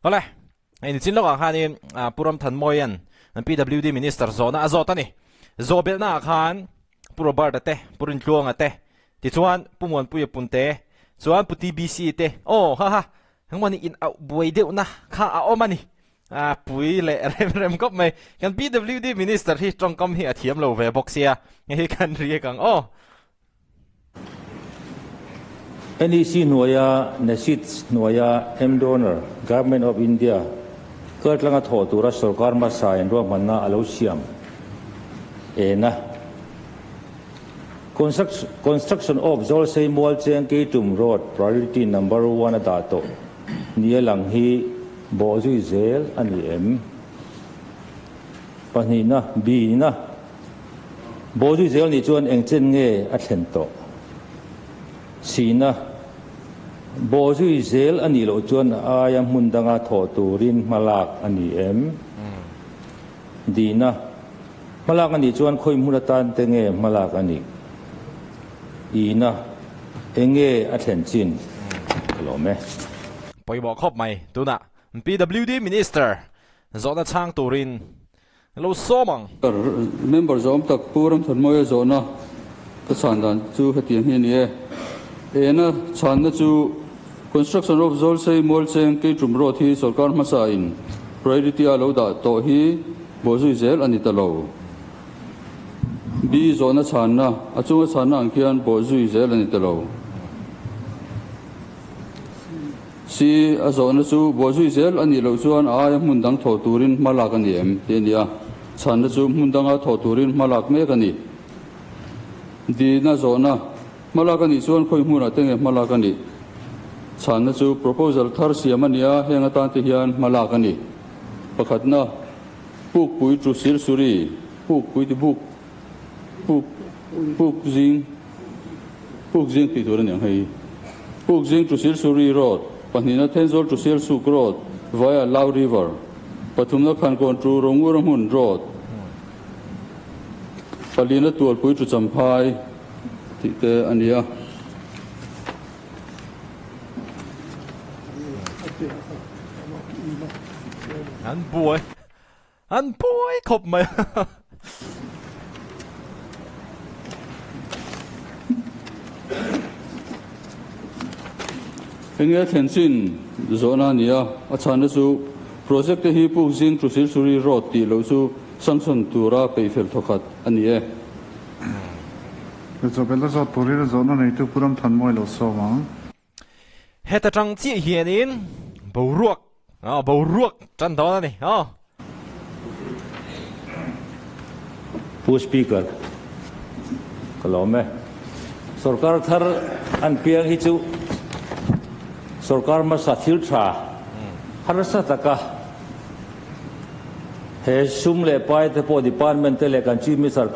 Awle, hei nichin lawkah khanin Pu Ramthanmawia'n PWD Minister zawhna a zawt a ni. Zawh belhnaah khan Pu Robert-a te, Pu Rintluanga te, tichuan Pu Muanpuia Punte, chuan Pu TBC te, aw ha ha, engmawni in auh buai deuhna kha a awm a ni. A pui leh rem rem khawp mai. Kan PWD Minister hi tawngkam hi a thiam lo ve bawk sia, hei hi kan riak ang aw. NEC hnuaia NESIDS hnuaia M-Donor, Government of India, kaltlanga thawh tura sorkar hmasa in ruahmanna a lo siam en a. Construction of Zawlsei Mualcheng Keitum Road Priority Number One a dah tawh nia lang hi bawhzui zel a ni em? Pahnihna, B-na. Bawlzui zel nih chuan eng chen nge a thlen tawh? Sihna, Bawlzui zel a nih loh chuan a aia hmun danga thawh turin hmalak a ni em? Dihna, Hmalak a nih chuan khawi hmun atan te nge hmalak a nih? Ihna, Eng nge a thlen chin? Ka lawm e. Pawimawh khawp mai tunah PWD Minister zawhna chhang turin Lo sawm ang. Member zawm tak Pu Ramthanmawia zawhna ka chhan dan chu hetiang hi a ni e. Ena chhanna chu Construction of Zawlsei Mualcheng Keitum Road hi sorkar hmasa in priority a lo dah tawh hi bawhzui zel a ni ta lo. B zawhna chhanna a chunga chhanna ang khian bawhzui zel a ni ta lo. Si a zawhna chu buaizui zel a nih loh chuan a aia hmun dang thawh turin hma lak a ni em tih a ni a, chhanna chu hmun danga thawh turin hma lak mek a ni. Dina zawhna, Hma lak a nih chuan khawi hmunah te nge hma lak a nih? Chhanna chu proposal thar siam a ni a, heng atan te hian hma lak a ni. Pakhatna, Pukpui tu Silsuri, Pukpui ti buk, Puk, Puk zing, Puk zing tih tur a ni ang hei. Puk zing to Silsuri Road, pahnihna Thenzawl to Sialsuk Road via Lau River, pathumna Khankawn to Rongura hmun Road, palina Tualpui to Champhai tih te a ni a. An buai. An buai khawp mai a. Enge thlen chin zawhna a ni a, a chhanna chu project te hi Puk Zing to Silsuri Road tih loh chu sanction tura peihfel thawkhat a ni e. Zawhbelh a zawt turin a zawhna neitu Pu Ramthanmawi lo sawm ang. Heta tang chiah hianin boruak aw boruak tan dawn a ni aw. Pu Speaker, ka lawm e. Sorkar thar an piang hi chu sorkar hmasa thil tha harsa taka he sum leh pai te pawh department te leh kan Chief Minister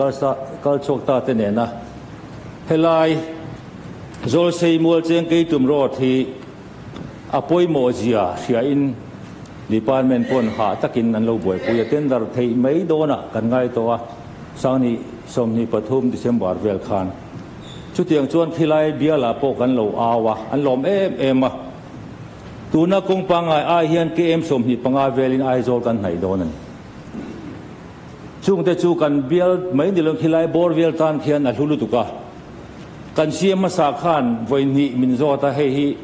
kal chhuak ta te nena helai Zawlsei Mualcheng Keitum Road hi a pawimawh zia hriain Department pawn hah takin an lo buaipui a, tender theih mai dawnah kan ngai tawh a, Sangni 23 December vel khan. Chutiang chuan khilai bialah pawh kan lo au a, an lawm em em a. Tuna kawng pangngai ai hian KM 25 velin Aizawl kan hnaih dawn a ni. Chungte chu kan bial mai ni lo khilai bawr vel tan khian a hlu lutuk a. Kan siam hmasa khan vawi hnih min zawt a, hei hi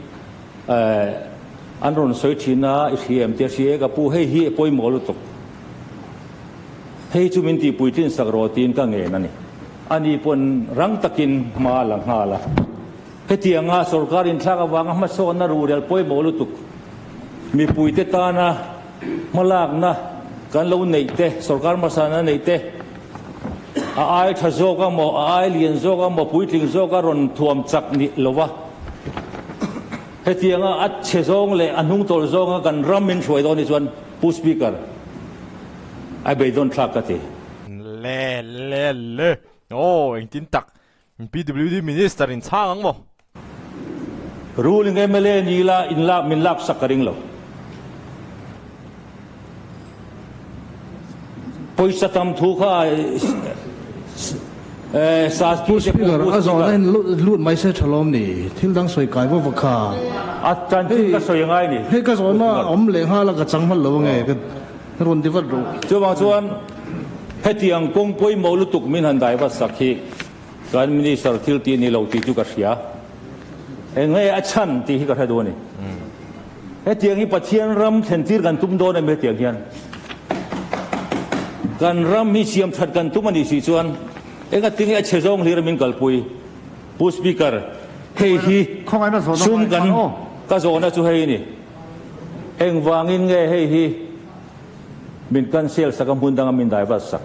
an rawn sawi thin a, i hria em tia hria e ka pu, hei hi a pawimawh lutuk. Hei chu min tihpui tlin sak rawh tiin ka ngen a ni. Ani pawn rang takin hma a la nghal a. Hetianga sorkar inthlak avanga hmasawnna ruhrel pawimawh lutuk mipuite tana hmalakna kan lo neih te, sorkar hmasana neih te a ai tha zawk a maw, a ai lian zawk a maw, puitling zawk a rawn thuam chak ni lova hetianga a chhe zawng leh a hnungtawlh zawnga kan ram min hruai dawn hi chuan Pu Speaker, a beidawn thlak ka ti. Le le le aw engtin tak PWD Minister in chhang ang maw? Ruling mla ni ila in lak min lak sak ka ring lo. Pawisa tam thu kha Pu Speaker, a zawhna in lut mai se tha lawm ni? Thil dang sawi kai vawk vawk kha. A chanchin ka sawi angai ni. Hei ka zawhna a awm leh nghal a, ka chang hman lo ange, ka rawn ti vat rawh. Chuvang chuan hetiang kawng pawimawh lutuk min han dai vat sak hi kan Minister thil tih a ni lo tih chu ka hria. Eng nge a chhan tih hi ka hre duh a ni. Hetiang hi Pathian ram thlentir kan tum dawn em hetiang hian? Kan ram hi siam that kan tum a nih si chuan engatinge a chhe zawng hlir min kalpui? Pu Speaker, hei hi sum kan ka zawhna chu hei a ni. Engvangin nge hei hi min cancel sak a hmun danga min divert sak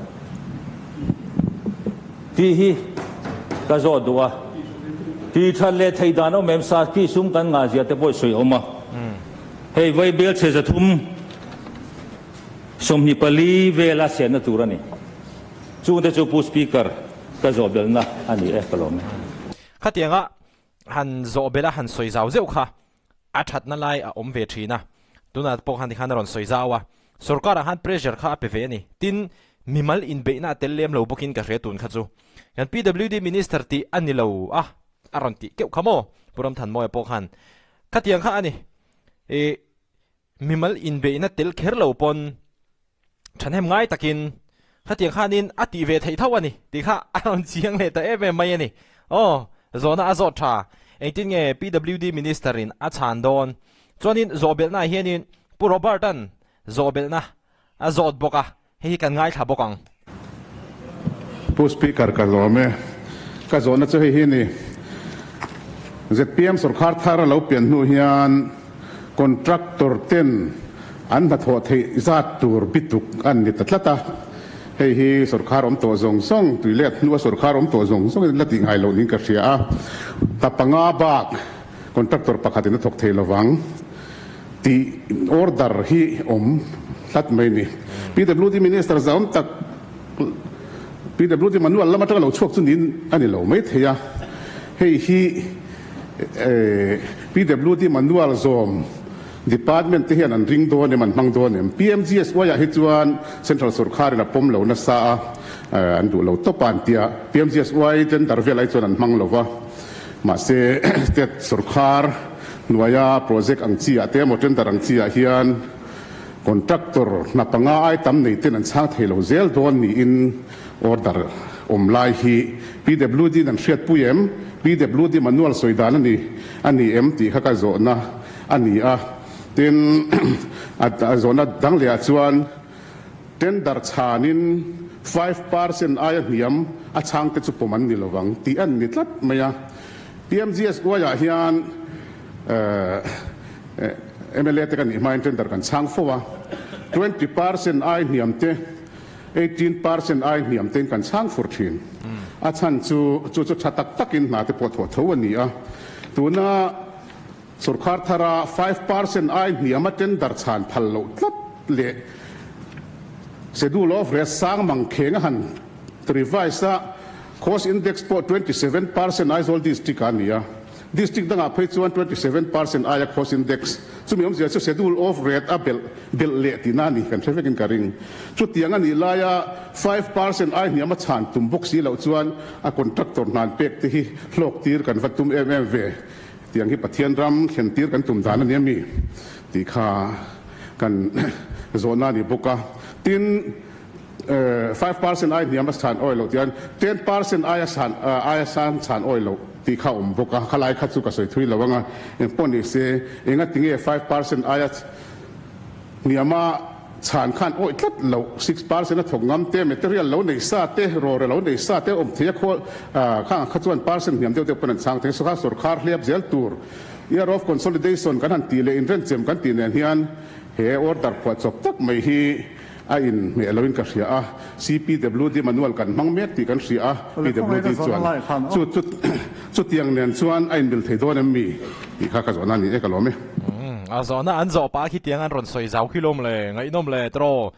tih hi ka zawt duh a. Tih that leh theih dan awm em sa khi sum kan ngah zia te pawh i sawi awm a. Hei Vaibel chhe 324 vela sianna tur a ni. Chungte chu Pu Speaker ka zawh belhna a ni e ka lawm e. Khatianga han zawh belh a han sawi zau zeuh kha a thatna lai a awm ve thin a, tunah pawh khan tikhan a rawn sawi zau a, sorkarah khan pressure kha a pe ve a ni. Tin, mimal inbeihna a tel lem lo bawkin ka hre tun kha chu. Kan PWD Minister tih a ni lo a, a rawn tih keuh kha maw? Pu Ramthanmawia pawh khan khatiang kha a ni. Ih, mimal inbeihna tel kher lo pawn thahnem ngai takin khatiang khanin a tih ve theih tho a ni tih kha a rawn chiang leh ta em em mai a ni. Aw, zawhna a zawt tha. Engtin nge PWD Minister in a chhan dawn? Chuanin zawhbelhnaah hianin Pu Robert-a'n zawhbelhna a zawt bawk a, hei hi kan ngaithla bawk ang. Pu Speaker ka lawm e. Ka zawhna chu hei hi a ni. Zpm sorkar thar a lo pian hnu hian contractor ten an hnathawh theih zat tur bituk an ni ta tlat a. Hei hi sorkar awm tawh zawng zawng, tui let hnua sorkar awm tawh zawng zawngin la tih ngai loh niin ka hria a. Ta panga bak contractor pakhatin a thawk thei lovang. Tih order hi awm tlat mai ni. PWD Minister zahawm tak PWD manual lam atanga lo chhuak chu niin a ni lo mai thei a. Hei hi PWD manual zawm department te hian an ring dawn em an hmang dawn em? PMGSY ah hi chuan Central sorkharin a pawm lo nasa a, an duh lo tawp a an tia. PMGSY tender vel ai chuan an hmang lo va. Mahse state sorkhar hnuaia project ang chi ah te emaw tender ang chi ah hian contractor hna panga ai tam nei ten an chhang thei lo zel dawn niin order awm lai hi PWD in an hriatpui em? PWD manual sawi dan a ni a ni em tih kha ka zawhna a ni a. Tin, a zawhna dang leh ah chuan Tender chhanin 5% aia hniam a chhangte chu pawm an ni lovang tih an ni tlat mai a. PMGSY-ah hian mla te kan nih hmain tender kan chhang fo a, 20% ai hniam te, 18% ai hniam tein kan chhang fur thin. A chhan chu chu chu tha tak takin hna te pawh thawh tho a ni a. Tuna Sorkar thara 5% ai hniama tender chhan phal loh tlat leh Schedule of Rate sang mang kheng a han revise a, Cost Index pawh 27% Aizawl District ah a ni a, District dangah phei chuan 27% aia Cost Index chumi awmzia chu Schedule of Rate a belh belh leh tihna a ni kan hre vekin ka ring. Chutiang a nih laia 5% ai hniama chhan tum bawk si loh chuan a contractor hnan pek te hi hlawk tir kan va tum em em ve. Tiang hi Pathian ram thlen tir kan tum dan a ni a mi tih kha kan zawhna a ni bawk a. Tin, 5% ai hniam a chhan awi loh tian 10% aia san aia san chhan awi loh tih kha a awm bawk a. Khalai kha chu ka sawi thui lo ang a, engpawh ni se engatinge 5% aia hniam a Chhan khan awih tlat loh, 6% a thawk ngam te, material lo nei sa te, rawre lo nei sa te awm thei a khawl khang kha chuan percent hniam deuh deuh pawn an chhang thei. Sawkha sawrkhar hliap zel tur Year of Consolidation kan han tih leh inrenchem kan tih nen hian he order phuah chawp tak mai hi a inhmeh loin ka hria a. CPWD manual kan hmang mek tih kan hria a, PWD chuan chu chu chutiang nen chuan a inmil thei dawn em mi tih kha ka zawhna a ni e ka lawm e. A zawhna an zawh pah khi tiang an rawn sawi zau khi lawm le, ngaihnawm le tiraw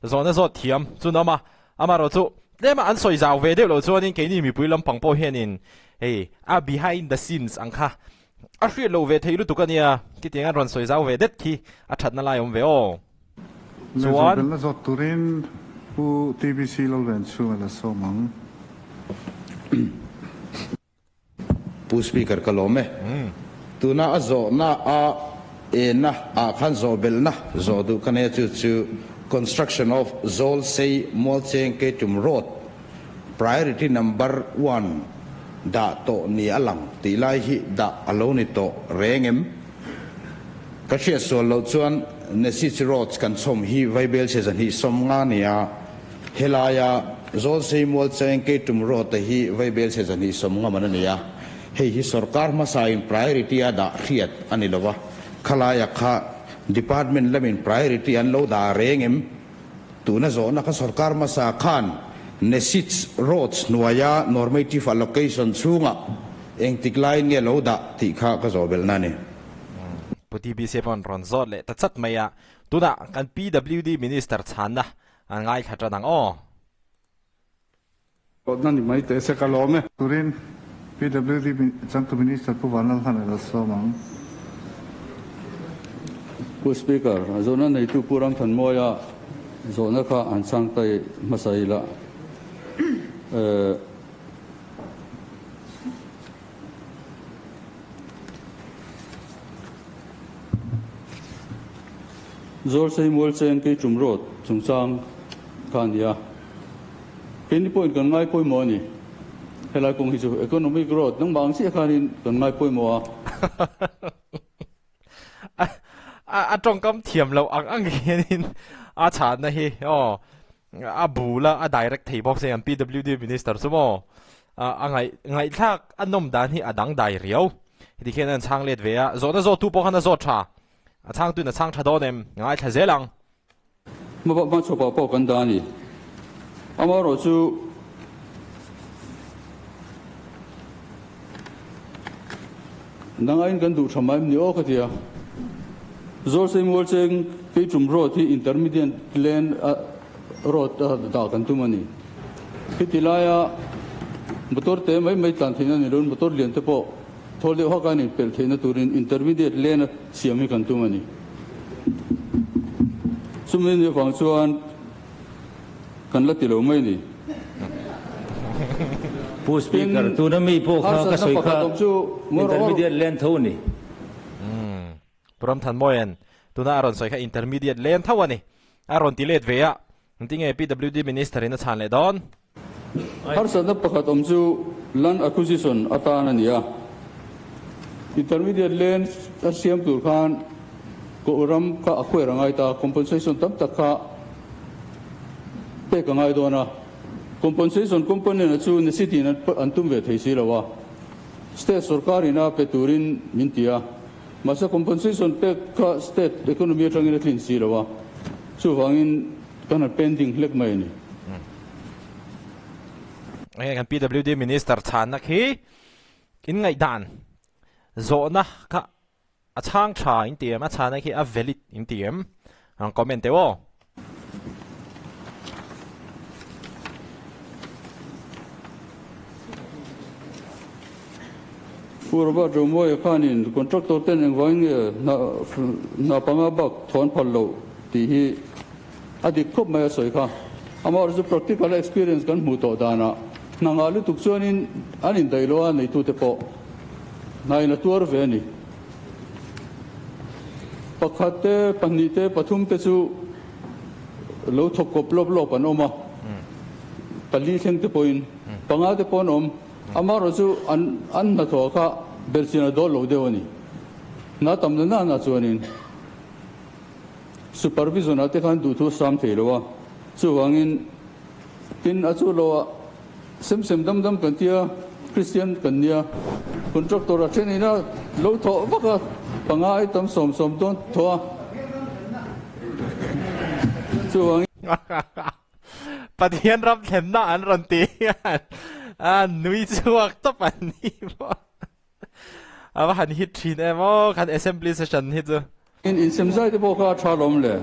zawhna zawt thiam chu nawm a, amaherawh chu tlema an sawi zau ve deuh loh chuanin keini mipui lampang pawh hianin hei a behind the scenes ang kha a hriat loh ve thei lutuk a nia, khitiang an rawn sawi zau ve det khi a thatna lai awm ve aw. Chuan. Lehzawhbelna zawt turin Pu TBC Lalvenchhunga la sawm ang. Pu Speaker ka lawm e. Tuna a zawhna a ena ah khan zawh belhna zawh duh ka nei a, chu chu Construction of Zawlsei Mualcheng Keitum Road Priority Number One dah tawh ni a lang tih lai hi dah a lo ni tawh reng em? Ka hriat sual loh chuan Nesich Roads kan chhawm hi Vaibelchhe 250 nia, helaia Zawlsei Mualcheng Keitum Road-a hi Vaibelchhe 250 man a ni a, hei hi sorkar hmasain priority a dah hriat a ni lo va, khalaia kha department lamin priority an lo dah reng em? Tuna zawhna kha sorkar hmasa khan Nesich Roads hnuaia normative allocation chhungah engtik laiin nge lo dah tih kha ka zawh belhna a ni. Pu TBC pawn rawn zawt leh ta chat mai a, tunah kan PWD Minister chhanna an ngaithla tan ang aw. Zawhna ni mai teh se ka lawm e. Turin PWD changtu Minister Pu Vanlalhlan a lo sawm ang. Pu Speaker, zawhna neitu Pu Ramthanmawia zawhna kha an chhang ta hmasa ila. Zawlsei Mualcheng Keitum Road chungchang kha a ni a. Keini pawhin kan ngai pawimawh a ni. Helai kawng hi chu economic road nangmah ang chiah khanin kan ngai pawimawh a. A tawngkam thiam loh ang ang hianin a chhanna hi aw a bul a a direct thei bawk se an PWD minister chu maw a ngaih ngaihthlak a nawm dan hi a dangdai riau. Heti khian an chhang let ve a, zawhna zawttu pawh khan a zawt tha. A chhangtuin a chhang tha dawn em? Ngaithla zel ang. Hmachhawpah pawh kan dah a ni. Amaherawh chu nangaiin kan duh tha mai em ni aw ka ti a. Zawlsei Mualcheng Keitum Road hi Intermediate Lane Road a dah kan tum a ni. Heti laia motor te mai mai tlan theihna ni loin motor lian te pawh thawl deuh haka an inpelh theihna turin Intermediate Lane a siam hi kan tum a ni. Chumi ni avang chuan kan la ti lo mai ni. Pu Speaker, tuna mi pawh kha ka sawi kha Intermediate Lane tho a ni. Pu Ramthanmawia'n tuna a rawn sawi kha Intermediate Lane tho a ni. A rawn ti let ve a, engtinge PWD Minister in a chhan leh dawn? Harsatna pakhat awm chu land acquisition atan a ni a, intermediate land a siam tur khan koh ram kha a khuair a ngai ta, compensation tam tak kha pek a ngai dawn a, compensation component chu necity in an tum ve thei si lo a, state sorkar in a pe turin min ti a, mahse compensation pek kha state economy atangin a tlin si lo a, chuvangin kan han pending hlek mai a ni. Heng kan PWD Minister chhanna khi in ngaihdan zawhna kha a chhang tha in ti em, a chhanna khi a valid in ti em? An comment teuh aw. Pu Robert Romawia khanin contractor ten engvangin nge hna panga bak thawn phal loh tih hi A dik khawp mai a sawi kha. Amaherawhchu chu practical a experience kan hmuh tawh danah hna ngah lutuk chuanin an indaih lo a, neitute pawh hnain a tuar ve a ni. Pakhat te, pahnih te, pathum te chu lo thawk kawp lawp lawp an awm a, pali thleng te pawhin panga te pawh an awm. Amaherawhchu an an hnathawh kha belhchian a dawl lo deuh a ni. Hna tam na nana chuanin. Supervision ah te khan duhthu a sam thei lo a, chuvangin tin a chu lo ah sem sem dam dam kan tia, Christian kan nia, contractor a then ina lo thawh vak a, panga ai tam sawm sawm dawn thawh a, chuvangin. Pathian ram thlenna an rawn ti hian a nui chhuak tawp an ni maw. A va han hit thin em aw khan assembly session hi chu. In insem zai te pawh kha a tha lawm le.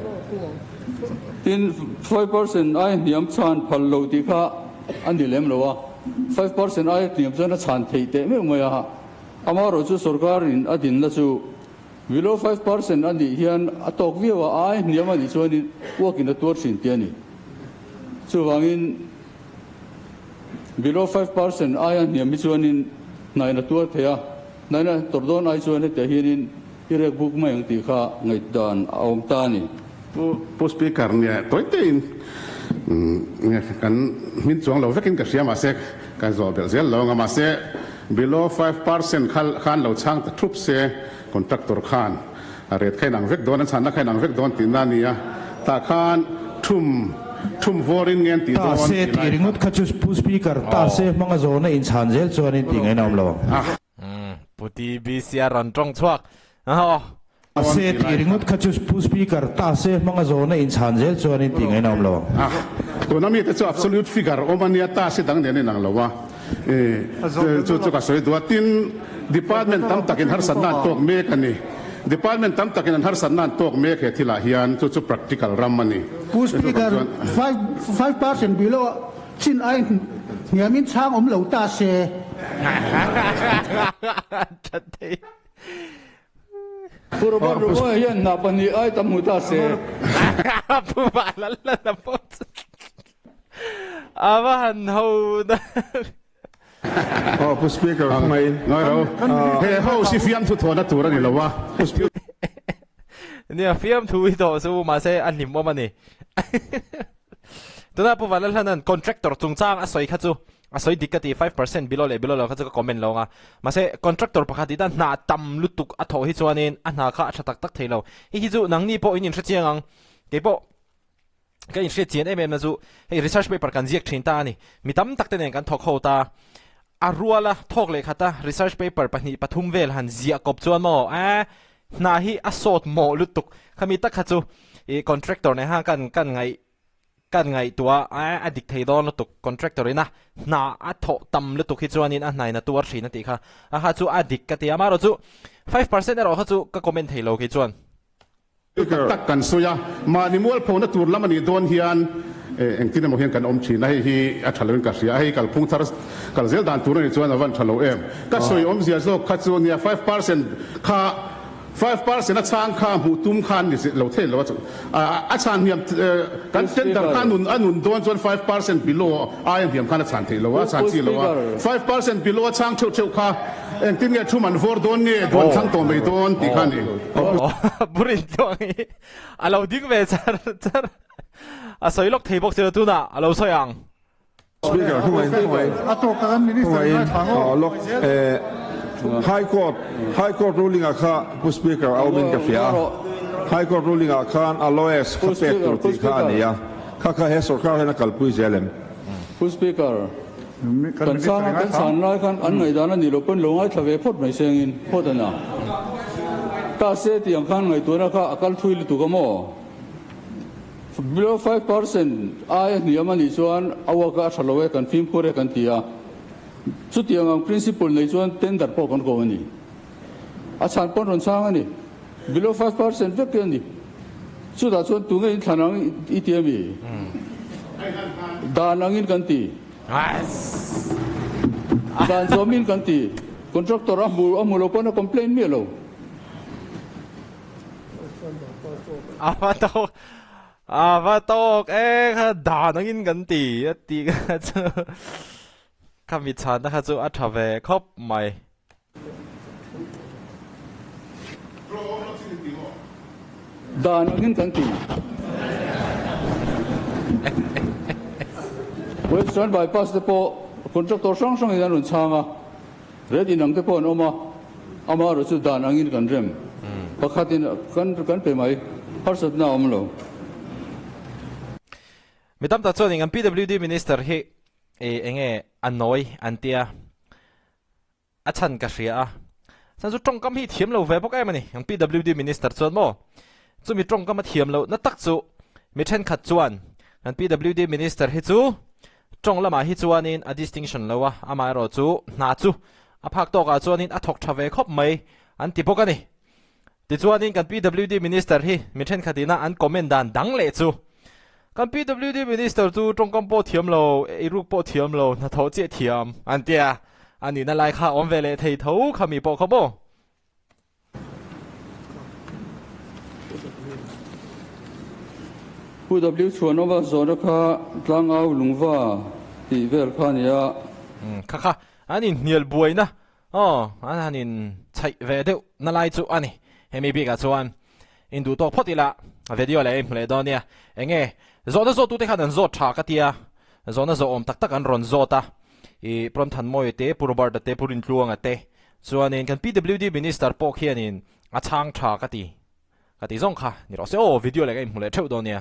Tin, 5% ai hniam chhan phal lo tih kha a ni lem lo a, 5% ai hniam chuan a chhan theih teh meuh mai a. Amaherawh chu sorkar in a dinna chu below 5% a nih hian a tawk viau a, ai hniam a nih chuanin uakin a tuar thin tih a ni. Chuvangin Below 5% aia hniam hi chuanin hnain a tuar thei a. Naina tawrh dawn ai chuan hetiah hianin i rek buk mai ang tih kha ngaihdan a awm ta a ni. Pu Speaker, nia tawi tein kan hmin chuang lo vekin ka hria mahse ka zawh belh zel lo ang a, mahse below 5% khan lo chhang ta thup se contractor khan A ret kha inang vek dawn, an chhanna kha inang vek dawn tihna a ni a, tah khan thum thum vawrin nge an tih Ta dawn se tih tih lai kha. ringawt kha chu Pu Speaker, ta se hmanga zawhna inchhan zel chuanin tih ngaihna awm lo ang. Pu TBC a rawn tawng chhuak aw. Ta se tih ringawt kha chu Pu Speaker, ta se hmanga zawhna inchhan zel chuanin tih ngaihna awm lo ang. A, tuna mite chu absolute figure awm a nia, ta se dang nen a inang lo a, chu chu ka sawi duh a, tin, Department tam takin harsatna an tawk mek a ni. Department tam takin an harsatna an tawk mek he thilah hian chu chu practical ram a ni. Pu Speaker, 5% below ah chin ai hniamin chhang awm lo ta se. Pu Robert Rumoa hian hna pahnih ai tam hmu ta se. Pu Vanlalhlana pawh chu a va han ho na. Aw Pu Speaker hmangaih Ngai ro. He house hi fiamthu thawhna tur a ni lo a. Pu Speaker. Nia fiamthu hi tawh chu mahse a hlim awm a ni. Tuna Pu Vanlalhlanan contractor chungchang a sawi kha chu a sawi dik ka ti 5% below leh below lo kha chu ka comment lo ang a. Mahse contractor pakhat ita hna tam lutuk a thawh hi chuanin a hna kha a tha tak tak thei lo. Hei hi chu nangni pawh in inhrechiang ang. Keipawh Ka inhriat chian em em na chu hei research paper kan ziak thin ta a ni. Mi tam tak te nen kan thawk ho ta. A ruala thawk leh khata research paper pahnih pathum vel han ziah kawp chuan maw eh hna hi a sawt mawh lutuk. Khami tak kha chu ih contractor nen khan kan kan ngaih kan ngaihtuah eh a dik thei dawn lutuk. Contractor ina hna a thawh tam lutuk hi chuanin a hnain a tuar thin a tih kha. A kha chu a dik ka ti a, amaherawhchu chu 5% erawh kha chu ka comment thei lo kei chuan. Tak tak kan sawi a, mahni mualphona tur lam a nih dawn hian engtin emaw hian kan awm thin a, hei hi a tha loin ka hria a, hei kalphung thar kal zel dan tur a nih chuan a van tha lo em. Ka sawi awmzia zawk kha chu nia 5% kha 5% a chhang kha hmuh tum khan ni lo thei lo a, a chhan hniam kan tender kha nun a nun dawn chuan 5% below aia hniam khan a chhan theih lo a, a chhan chi lo a, 5% below a chhang theuh theuh kha Engtin nge thum an vawr dawn nge duan thlang tawh mai dawn tih kha a ni. Burin tluang hi a lo ding ve char char a sawi lawk thei bawk si lo tunah a lo sawi ang. Speaker, Hungaiin, hungaiin, hungaiin, lawk, eh, High Court, High Court ruling ah kha Pu Speaker a awmin ka hria a, High Court ruling ah khan a lowest kha pek tur tih kha a ni a, kha kha he sorkar hian a kalpui zel em? Pu Speaker, Kan chhang a, kan chhan lai khan an ngaihdan a nih loh pawn lo ngaithla ve phawt mai sengin phawt a na. Ta se tih ang khan ngaihtuahna kha a kal thui lutuk a maw? Below 5% aia hniam a nih chuan a work a tha lo e, kan fimkhur e kan ti a. Chutiang ang principle nei chuan tender pawh kan ko a ni. A chhan pawn rawn chhang a ni. Below 5% vek a ni. Chutah chuan tunge in thlan ang i ti a mi? Dan angin kan ti. Dan zawmin kan ti. Contractor a hmu a hmu lo pawn a complain miah lo. A va tawk a va tawk e kha dan angin kan ti a tih kha chu kha mi chhanna kha chu a tha ve khawp mai. Dan angin kan ti. Western Bypass te pawh contractor hrang hrangin an rawn chhang a, red inang te pawh an awm a, amaherawh chu dan angin kan rem. Pakhatin kan pe mai, harsatna a awm lo. Mi tam tak chuan eng an PWD Minister hi eng nge a nawi an tia. A chhan ka hria a. Chhan chu tawngkam hi thiam lo ve bawk em a ni. Ang PWD Minister chuan maw? Chumi tawngkam a thiam loh na tak chu mi thenkhat chuan kan PWD Minister hi chu tawng lamah hi chuanin a distinction lo a, amaherawh chu hna chu a phak tawkah chuanin a thawk tha ve khawp mai an ti bawk a ni. Tichuanin kan PWD Minister hi mi thenkhat ina an comment dan dang leh chu kan PWD Minister chu tawngkam pawh thiam lo, eiruk pawh thiam lo, hnathawh chiah thiam an ti a, a nihna lai kha awm ve leh thei tho kha mi pawh kha maw? Pu W Chhuanawma zawhna kha tlangau lungva tih vel kha a ni a. Kha kha an inhnial buaina aw an han in. chhaih ve deuh na lai chu a ni. Hemi bikah chuan in duh tawk phawt ila video leh a inhmu leh dawn nia. Enge zawhna zawhtute khan an zawt tha ka tia, zawhna zawh awm tak tak an rawn zawt a. I Pu Ramthanmawia te, Pu Robert-a te, Pu Rintluanga te chuanin kan PWD Minister pawh khianin a chhang tha ka ti. Ka ti zawng kha ni rawh se aw video leh ka inhmu leh theuh dawn nia.